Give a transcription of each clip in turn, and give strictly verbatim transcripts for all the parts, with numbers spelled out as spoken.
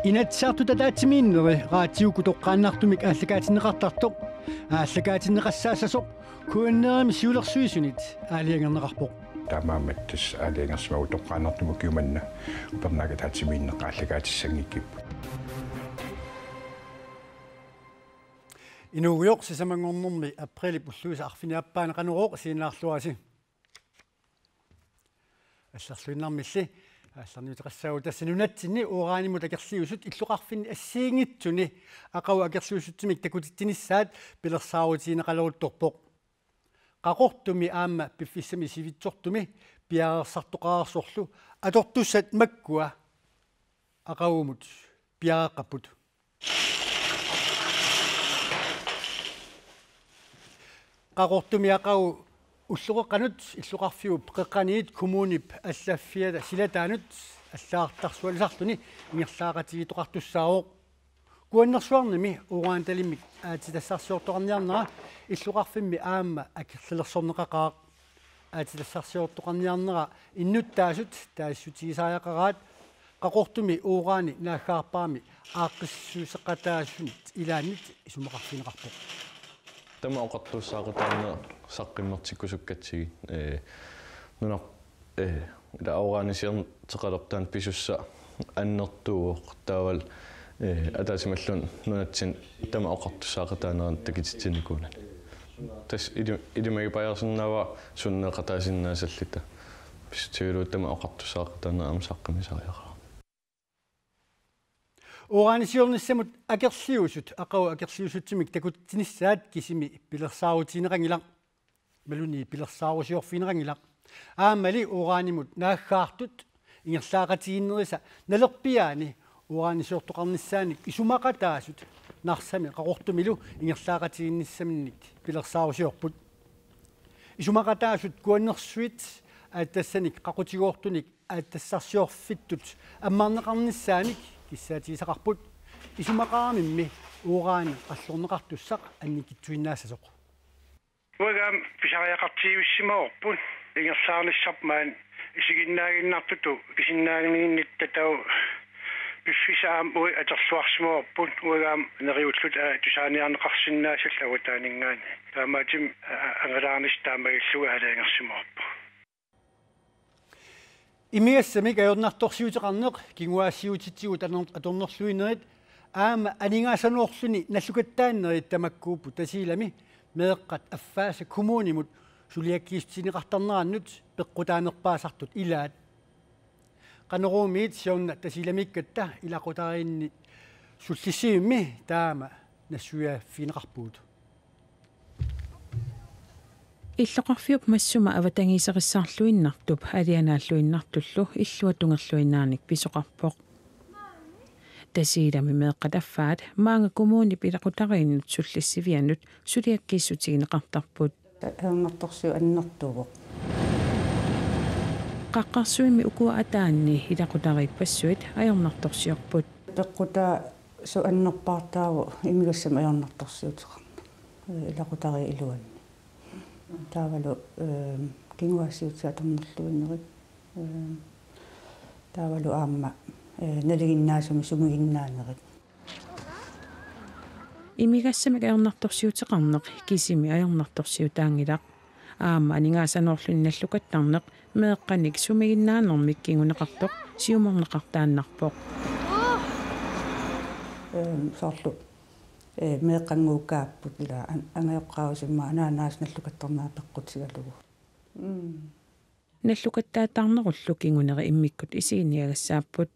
Inatsisartut ataatsimiinneri raatiukkut toqqaannartumik aallakaatinneqartartoq aallakaatinneqassaassasoq K N R-imi siulersuisunit aalajangerneqarpoq. Taamaammat tassa aalajangersimavugut toqqaannartumik ukiumanna upernaak ataatsimiinneq aallakaatissanngikkipput. Inuugujoq, sisamanngornermi aprilip ulluisa arfineq-aappaani Qanorooq isiginnaarluarisi. Allarluinnarmilli aallarniuteqassaagut. Tassa nunatsinni uranimut akerliusut illoqarfinni assigiinngitsuni aqagu akerliussutsimik takutitsinissaat pilersaarutigineqaleruttorpoq. Qaqortumi aamma piffissami sivitsortumi piareersartoqareersorlu atortussat makkua aqagumut piareeqqapput. Qaqortumi aqagu ulloqeqqanut illoqarfiup qeqqaniit kommunip allaffiata silataanut allagartarsualisarluni ingerlaaqatigiittoqartussaavoq. Kuannersuarnimi uranitalimmik aatsitassarsiortoqarniarnera illoqarfimmi aamma akerlilersorneqaqaaq. Aatsitassarsiortoqarniarnera innuttaasut taasissutigisariaqaraat Qaqortumi urani naaggaarparmi aaqqissuusseqataasunit ilaannit isumaqarfigineqarpoq. Tamanna oqartussaaqataanera saqqummertikkusukkatsigit, ee, nunarput, ee, ila uranisiorneqalertaanut pisussaq annertuuvoq, taavalu, ee, ataasimalluunniit nunatsinni tamanna oqartussaaqataanerannut takutitsinnikuunani. Tassa ili-, ilimagipajaarsinnaavara sunneeqataasinnaassalluta. Pissutigalugu tamanna oqartussaaqataanera aamma saqqummisariaqarami. Uranisiornissamut akerliusut aqagu akerliussutsimik takutitsinissaat kisimi pilersaarutigineqanngilaq. Imaluunniit pilersaarusiorfigineqanngilaq. Aammali uranimut naaggaartut ingerlaaqatigiinnerisa nalerpiaani uranisiortoqarnissaanik isumaqataasut Narsami Qaqortumilu ingerlaaqatigiinnissaminnik pilersaarusiorput. Isumaqataasut kuannersuit aatsitassanik qaqutigoortunik aatsitassarsiorfittut ammarneqarnissaannik kissaatigisaqarput, isumaqaramimmi urani qallorneqartussaq annikitsuinnaassasoq. Uanga aamma pisariaqartigivissimavarput ingerlaarnissarput maani isiginnaaginnartutut kisinnaaginnittatau piffissaq aamma uagut atorluarsimavarput, uanga aamma neriulluta, aa, tusaaniarneqarsinnaassalluta avataaninngaanniit. Taamaattumik, aa, angalaarnissaq taamaalilluni aalajangersimavarput. Imigassamik ajornartorsiuteqarneq kinguaassiuutitigut aner-, atornerluinerit aamma aningaasanoorluni nallukattaannerit tamakkuupput Tasiilami meeqqat affaasa kommunimut suliakkiissutigineqartarnerannut peqqutaanerpaasartut ilaat. Qanoruumiit siorna Tasiilamiikkatta ilaqutariinni sullissivimmi taama nassuiaaffigineqarpugut. Illoqarfiup massuma avatangiiserissaarluinnartup alianaalluinnartullu illuatungerluinnaanik pisoqarpoq. Tasiilami meeqqat affaat maanga kommunip ilaqutariinnut sullissivianut suliakkiissutigineqartarput. Ajornartorsiut annertuvoq. Qaqqarsuimmi ukua ataanni ilaqutariippassuit ajornartorsiorput. Peqqutaasut annerpaartaavoq imigassamik ajornartorsiuteqarneq, ee, ilaqutariit iluanni. Taavalu, ee, kinguaassiuutitigut atornerluinerit, ee, taavalu aamma, ee, nalinginnaasumik sumiginnaanerit. Imigassamik ajornartorsiuteqarneq kisimi ajornartorsiutaanngilaq. Aamma aningaasanoorluni nallukattarneq meeqqanik sumiginnaanermik kinguneqartoq siumorneqartaannarpoq. Ehm, soorlu, eh, meeqqannguukaapput ila an-, angajoqqaavusumik anaanaasa nallukattarnera peqqutigalugu. Mm. Nallukattaartarnerullu kinguneri immikkut isiginniagassaapput.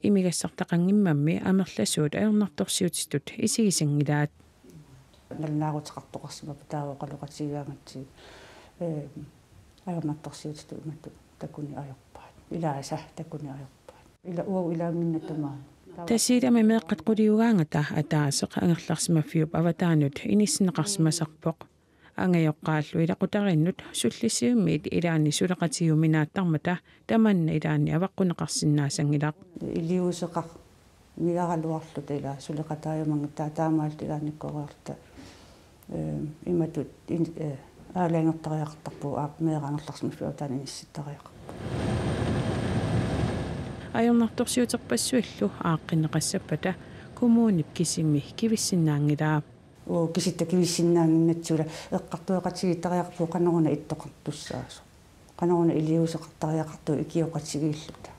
Imigassartaqanngimmammi amerlasuut ajornartorsiutitut isigisanngilaat. Nalunaaruteqartoqarsimavoq taava oqaloqatigigaangatsigit, ee, ajornartorsiutitut imatut takuneq ajorpaat. Ilaasa takuneq ajorpaat. Ila uagut ilaanginnatta maani. Tasiilami meeqqat quliugaangata ataaseq angerlarsimaffiup avataanut inissinneqarsimasarpoq. Angajoqqaallu ilaqutariinnut sullissivimmiit ilaanni suleqatigiuminaattarmata tamanna ilaanni avaqqunneqarsinnaasanngilaq. Iliuuseqarniaraluarluta ila suleqataajumanngitsoq taamaalilluta ilaannikkooriarluta, eh, imatut in-, eh, Aalajangertariaqartarpugut, aap, meeraq angerlarsimaffiup avataani inissittariaqarpoq. Ajornartorsiuterpassuillu aaqqinneqassappata kommunip kisimi kivissinnaanngilaa. Uu, kisitta kivissinnaannginnatsigu eqqartueqatigiittariaqarpugut qanoruna ittoqartussaasoq. Qanoruna iliuuseqartariaqartugut ikioqatigiilluta.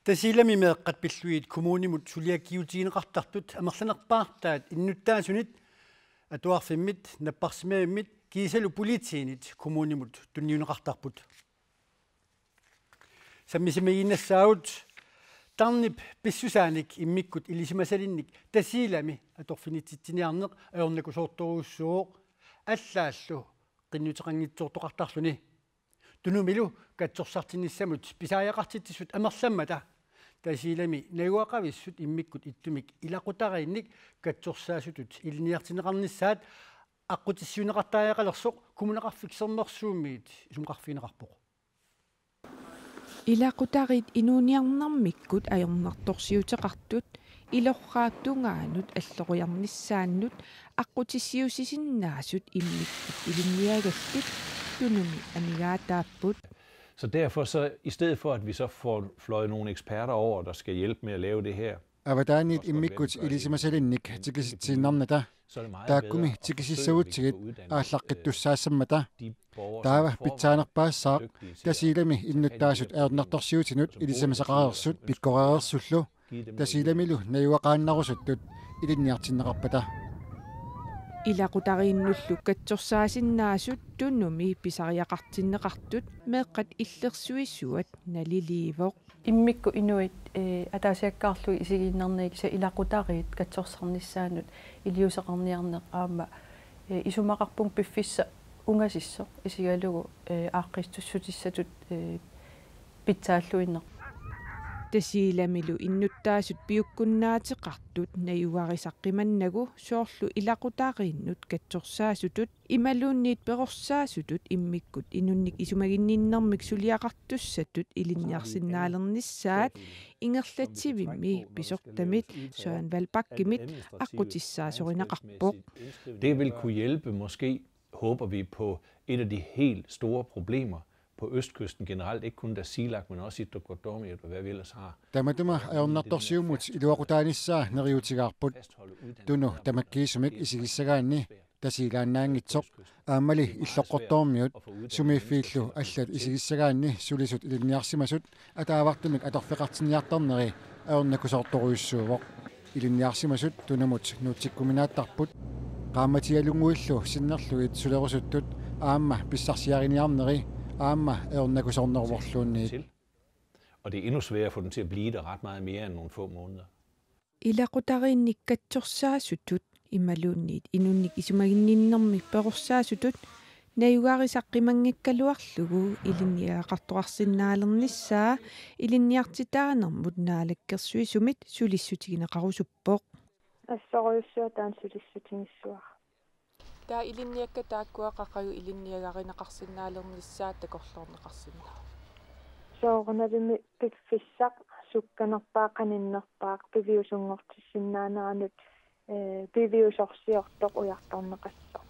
Tasiilami meeqqat pillugit kommunimut suliakkiutigineqartartut amerlanerpaartaat innuttaasunit, atuarfimmit, napparsimavimmit kiisalu politiinit kommunimut tunniunneqartarput. Sammisimagiinnassaagut tarnip pissusaanik immikkut ilisimasalinnik Tasiilami atorfinitsitsiniarneq ajornakusoortorujussuuvoq, allaallu qinnuteqanngitsoortoqartarluni. Tunumilu katsorsartinnissamut pisariaqartitsisut amerlammata Tasiilami najugaqavissut immikkut ittumik ilaqutariinnik katsorsaasutut ilinniartinneqarnissaat aqqutissiuunneqartariaqalersoq Kommuneqarfik Sermersuumiit isumaqarfigineqarpoq. Ilaqutariit inuuniarnermikkut ajornartorsiuteqartut ilorraap tungaanut alloriarnissaannut aqqutissiuussisinnaasut immikkut ilinniagallit Tunumi amigaataapput. Så derfor så, i stedet for at vi så får fløjet nogle eksperter over, der skal hjælpe med at lave det her, Avataaniit immikkut ilisimasalinnik tikisitsiinnarnata, taakkumi tikisissagutsigit aallaqqittussaassammata. Taava pitsaanerpaassaaq Tasiilami innuttaasut ajornartorsiutinut ilisimasaqareersut pikkoreereersullu. Tasiilamilu najugaqaannarusuttut ilinniartinneqarpata. Ilaqutariinnullu katsorsaasinnaasut Tunumi pisariaqartinneqartut meeqqat illersuisuat naliliivoq. Immikkut inuit, eh, ataasiakkaarlugit isigiinnarnagit kisianni ilaqutariit katsorsarnissaannut iliuuseqarniarneq aamma, eh, isumaqarpunga piffissaq ungasissoq isigalugu, eh, aaqqissuussutissatut, eh, pitsaalluinnarpoq. Tasiilamilu innuttaasut piukkunnaateqartut najugarisat qimannagu soorlu ilaqutariinnut katsorsaasutut imaluunniit perorsaasutut immikkut inunnik isumaginninnermik suliaqartussatut ilinniarsinnaalernissaat ingerlatsivimmi pisortamit Søren Valbakimit aqqutissaasorinaqarpoq. Det vil kunne hjælpe, måske håber vi, på et af de helt store problemer på østkysten generelt, ikke kun Tasiilaq, men også Ittoqqortoormiit og hvad vi ellers har. Tamatuma ajornartorsiummut iluaqutaanissaa neriuutigaarput. Tunu tamakkiisumik isigissagaanni Tasiilaannaanngitsoq aammali Illoqqortoormiut sumiiffiillu allat isigissagaanni sulisut ilinniarsimasut ataavartumik atorfeqartinniartarneri ajornakusoortorujussuuvoq. Ilinniarsimasut Tunumut nuutsikkuminaattarput. Qaammatialunnguillu sinnerlugit sulerusuttut aamma pissarsiariniarneri aamma ajornakusoorneruvorluunniit. Og det er endnu sværere at få dem til at blive der ret meget mere end nogle få måneder. Ilaqutariinnik katsorsaasutut imaluunniit inunnik isumaginninnermik perorsaasutut najugarisat qimanngikkaluarlugu ilinniagaqartoqarsinnaalernissaa ilinniartitaanermut naalakkersuisumit sulissutigineqarusuppoq. Assorujussuaq taanna sulissutigissuara. Taava ilinniakkat taakkua qaqugu ilinniagarineqarsinnaalernissaat takorloorneqarsinnaavoq. Soorunalimi piffissaq sukkanerpaaq qaninnerpaaq piviusunngortissinnaaneranut, eh, piviusorsiortoq ujartorneqassaaq.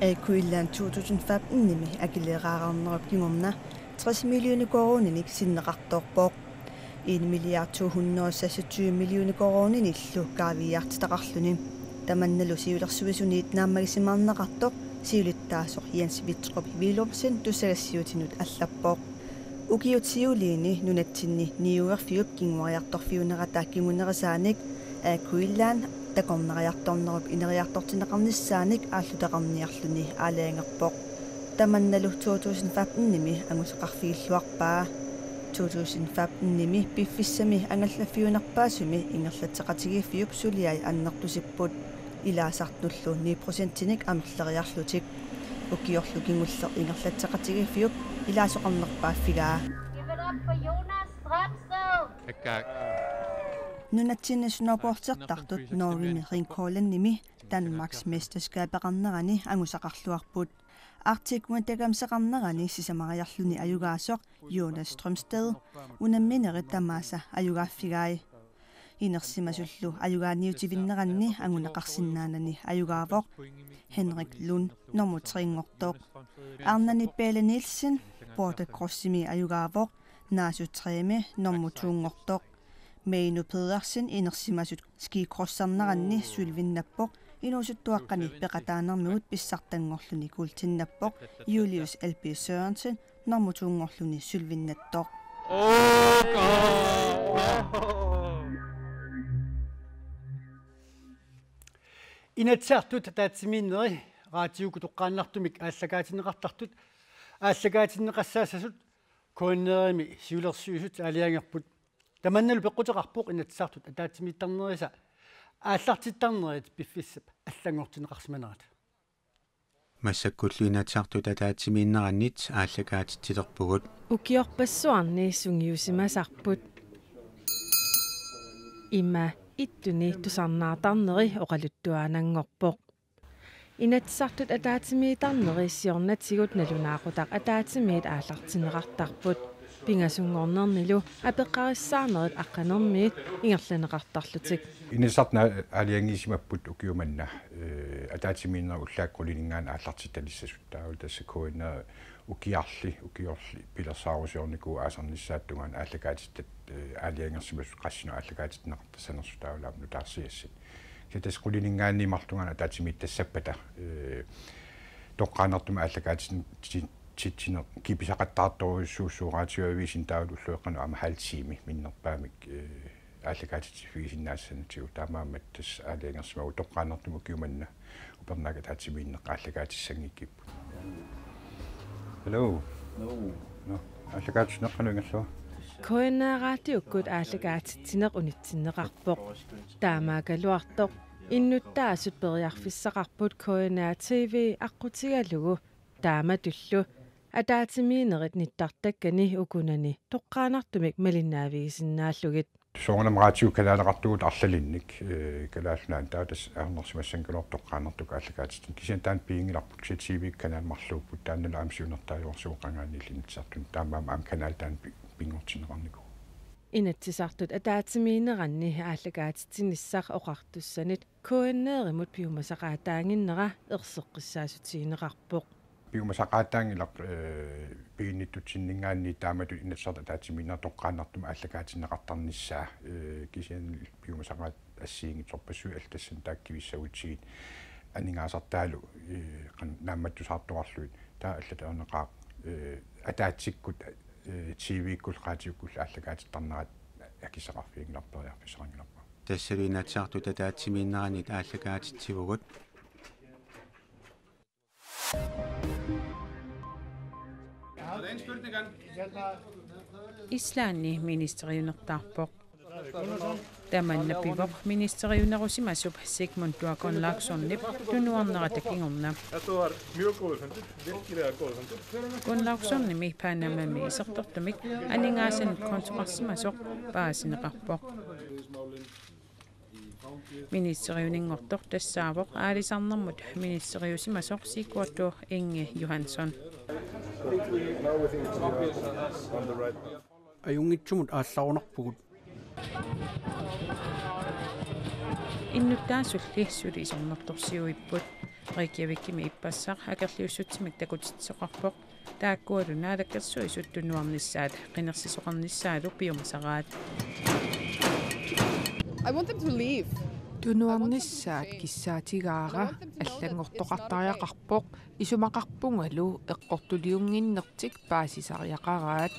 Air Greenland to tusind femten-imi akileraarnerup kingorna tres millioner koruuninik sinneqartoorpoq. En milliard to hundrede seksogtyve millioner koruuninillu kaaviiaartitaqarluni. Tamannalu siulersuisuniit naammagisimaarneqartoq siulittaasoq Jens Vittrup Willumsen tusagassiuutinut allappoq. Ukiut siuliini nunatsinni niuerfiup kinguariartorfiunerata kingunerisaanik Air Greenland takornariartornerup ineriartortinneqarnissaanik aalluteqarniarluni aalajangerpoq. Tamannalu to tusind femten-imi angusaqarfigilluarpaa. To tusind femten-imi piffissami angallaffiunerpaasumi ingerlatseqatigiiffiup suliai annertusipput. Ilaasartullu ni procentinik amerleriarlutik. Ukiorlu kingulleq ingerlatseqatigiiffiup ilaasoqarnerpaaffigaa. Give it up for Jonas Strømsted. Nunatsinni snowboardertartut Norgemi Ringkollenimi Danmarksmesterskabeqarnerani angusaqarluarput. Arctic Winter Gameseqarnerani sisamariarluni ajugaasoq Jonas Strømsted unamminerit tamaasa ajugaaffigai. inersimasullu ajugaaniutivinneranni anguneqarsinnaanani ajugaavoq Henrik Lund, normu tre-nngortoq. Arnani Pelle Nielsen, border crossimi ajugaavoq, Nasu Treme, normu to-nngortoq. Meino Pedersen inersimasut skicrossarneranni sølvinnappoq, inuusuttuaqqani peqataanermigut pissartanngorluni kuultinnappoq, Julius L P Sørensen, normu to-nngorluni sølvinnattoq. Inatsisartut ataatsimiinneri raatiukkut toqqaannartumik aallakaatinneqartartut, aallakaatinneqassaassasut K N R-imi siulersuisut aalajangerput. Tamannalu peqquteqarpoq Inatsisartut ataatsimiittarnerisa aallartittarnerit piffissap allanngortinneqarsimanerat. Massakkullu Inatsisartut ataatsimiinnerannit aallakaatitsilerpugut. Ukiorpassuarni sungiusimasarput. Ima ittuni tusarnaartarneri oqaluttuaannanngorpoq. Inatsisartut ataatsimiittarneri siornatigut nalunaaqutaq ataatsimiit aallartinneqartarput. Pingasunngornernilu apeqqarissaarnerit aqqanermiit ingerlanneqartarlutik. Inatsisartut aalajangiisimapput ukioq manna, eh, ataatsimiinnerit ullaakkut qulininngaanniit aallartittalissasut. Taavalu tassa K N R ukiarli, ukiorli pilersaarusiornikuuvoq aasarnissaata tungaanut aallakaatittat, eh, aalajangersimasut qassinut aallakaatitsinneqartassanersut taavalu aamma nutaarsiassat. Kisianni tassa qulininngaanniit marlunngornermi ataatsimiittassappata, eh, toqqaannartumik aallakaatit-, ti-, titsineq kipisaqattaartorujussuuvoq Radioavisen taavalu ullueqqanut aamma halv time minnerpaamik, eh, aallakaatitsiffigisinnaassanertigut, taamaammat tassa aalajangersimavugut toqqaannartumik ukioq manna upernaakkut ataatsimiinneq aallakaatissanngikkippoq. Hello. Hello. Nå, aallakaatitsineq qanoq ingerlava? K N R-raatiukkut aallakaatitsineq unitsinneqarpoq. Taamaakkaluartoq innuttaasut periarfissaqarput K N R T V aqqutigalugu, taamatullu ataatsimiinnerit nittartakkani ukunani toqqaannartumik malinnaavigisinnaallugit. Soorunami raatiukanaleqartugut arlalinnik, eh, Kalaallit Nunaanni, taava tassa ajornarsimassanngikkaluarpoq toqqaannartumik aallakaatitsineq. Kisianni taanna piginngilarput, kisianni T V-kanalit marluupput, taannalu aamma siunertaraluarsivoq qangaaniilli Inatsisartuni, taamaammat aamma kanali taanna pi-, pinngortinneqarnikuuvoq. Inatsisartut ataatsimiinneranni aallakaatitsinissaq oqartussanit K N R-imut piumasaqaataannginnera erseqqissaassutigineqarpoq. Piumasaqaataanngilaq, eh, piginnittutsinninngaanniit taamatut Inatsisartut ataatsimiinnerat toqqaannartumik aallakaatinneqartarnissaa, eh, kisianni piumasaqaat assigiinngitsorpassuit allat tassani taakku kivissagutsigit aningaasartaalu, eh, qan-, naammattusaartorlugit taava allatut ajornaqaaq, eh, ataatsikkut, eh, T V-kkut, raatiukkut aallakaatittarnerat akissaqarfiginngilarput, periarfissaqanngilarput. Tassalu Inatsisartut ataatsimiinneranit aallakaatitsivugut. Islandi ministeriunertaarpoq. Tamanna pivoq ministeriunerusimasup Sigmundur Gunnlaugsonip tunuarnerata kingorna. Gunnlaugsonimi Panamami isertortumik aningaasanik kontoqarsimasoq paasineqarpoq. Ministeriuninngortoq tassaavoq aalisarnermut ministeriusimasoq Sigurdur Inge Johansson. Ajunngitsumut aallarunarpugut. Innuttaasulli suli isornartorsiuipput. Reykjavikimi ippassaq akerliussutsimik takutitsisoqarpoq. Taakkualu Naalakkersuisut tunuarnissaat qinersisoqarnissaalu piumasaraat. I want them to leave. Tunuarnissaat kissaatigaara, allanngortoqartariaqarpoq, isumaqarpungalu eqqortuliunnginnertik paasisariaqaraat.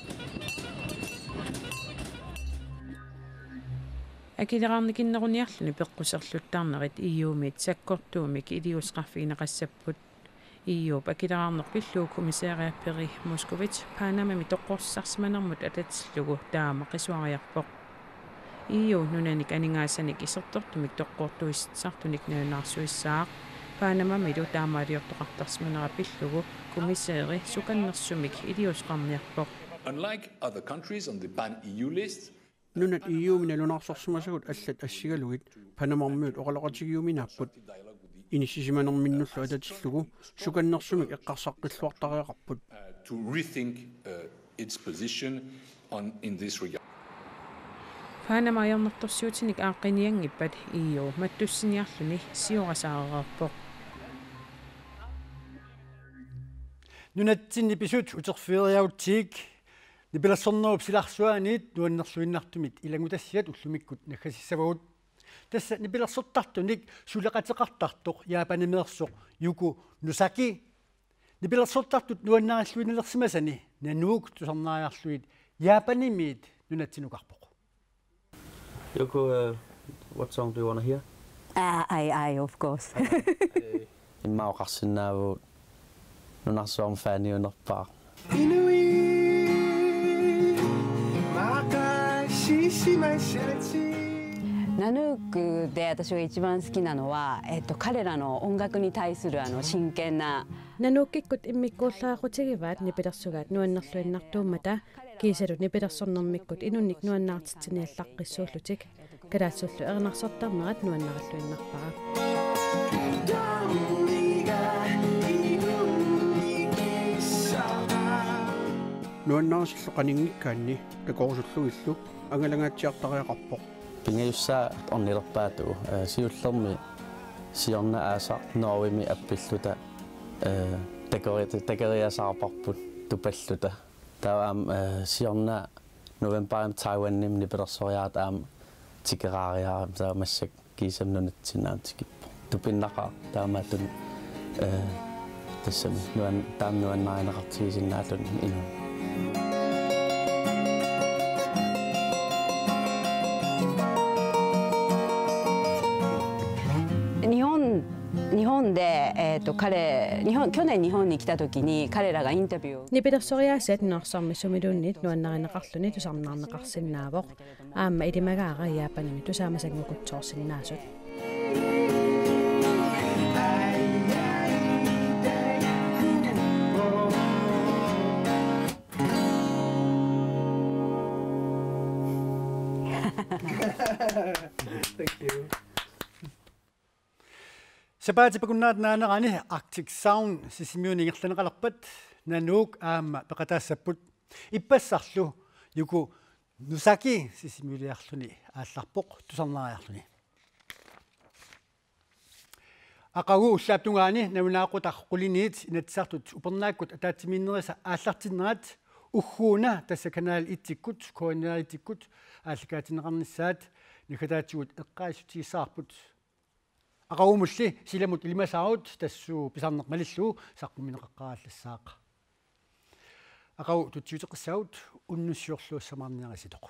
Akileraarnikinneruniarluni peqquserluttarnerit E U-mit sakkortuumik iliuuseqarfigineqassapput. E U-p akileraarneq pillugu kommissæri Pierre Moscovici Panamami toqqorsisarsimanermut atatillugu taama qisuariarpoq. E U nunanik aningaasanik isertortumik toqqortuissutissartunik nalunaarsuissaaq. Panamamilu taamaaliortoqartarsimanera pillugu kommissæri sukannersumik iliuuseqarniarpoq. Unlike other countries on the pan-E U list, Nunat E U-mi nalunaarsorsimasagut allat assigalugit Panamamiut oqaloqatigiuminaapput. Inissisimanerminnullu atatillugu sukannersumik eqqarsaqqilluartariaqarput. Uh, to rethink, uh, its position on, in this regard. Panama ajornartorsiutinik aaqqinnianngippat E U mattussiniarluni siorasaareerpoq. Nunatsinni pisut uterfigeriarutsigik nipilersornerup silarsuaniit nuannerluinnartumit ilanngutassiat ullumikkut naggasissavagut. Tassa nipilersortartunik suleqateqartartoq Japanimeersoq Yuko Nozaki nipilersortartut nuannarilluinnalersimasani Nanook tusarnaariarlugit Japanimiit nunatsinukarpoq. Yuko, uh, what song do you want to hear? Ah, I, I, of course. Immaqa oqarsinnaavugut nunarsuarmi faniunerpaaq. Nanook で私が一番好きなのは、えっと、彼らの音楽に対するあの真剣な Nanookikkut immikkuullaaqutigivaat nipilersugaat nuannerluinnartuummata kiisalu nipilersornermikkut inunnik nuannaartitsiniallaqqissuullutik. Kalaallisullu erinarsortarnerat nuannarilluinnarpara. Nuannarisillu qaninngikkaanni takorusullugillu angalangaatsiartariaqarpoq. Pingajussaat ornilerpaatigut, eh, siullermik siorna aasaq Norgemi appilluta, eh, takori-, takoriasaarparput tupalluta. Taava aamma, eh, siorna novembarimi Taiwanimi nipilersoriarluta aamma tikeraariarami, taava massakkut kiisami nunatsinni aamma tikippoq. Tupinnaqaaq taamaattumik, eh, tassami nuan-, taama nuannarineqartigisinnaalluni inunnut. 日本、日本で、えーと、彼、日本、去年日本に来た時に彼らがインタビュー Nipilersoriaasiat nunarsuarmi sumiluunniit nuannarineqarluni tusarnaarneqarsinnaavoq. Aamma ilimagaara Japanimi tusaamasanngukutsoorsinnaasut. Thank you. Sapaatip akunnerata naanerani Arctic Sound Sisimiuni ingerlanneqalerpat Nanook aamma peqataassapput. Ippassarlu Yuko Nozaki Sisimiuliarluni aallarpoq tusarnaariarluni. Aqagu ullaap tungaani nalunaaqutaq quliniit Inatsisartut upernaakkut ataatsimiinnerisa aallartinnerat ugguuna tassa Kanal et-ikkut, K N R et-ikkut aallakaatinneqarnissaat naggataatigut eqqaasitsissutigissavarput. Aqagumulli silamut ilimasaarut tassuuna pisarneq malillugu saqqummiunneqaqqaarallassaaq. Aqagu tutsiuteqqissaagut unnussiorluassamaarniarisitoq.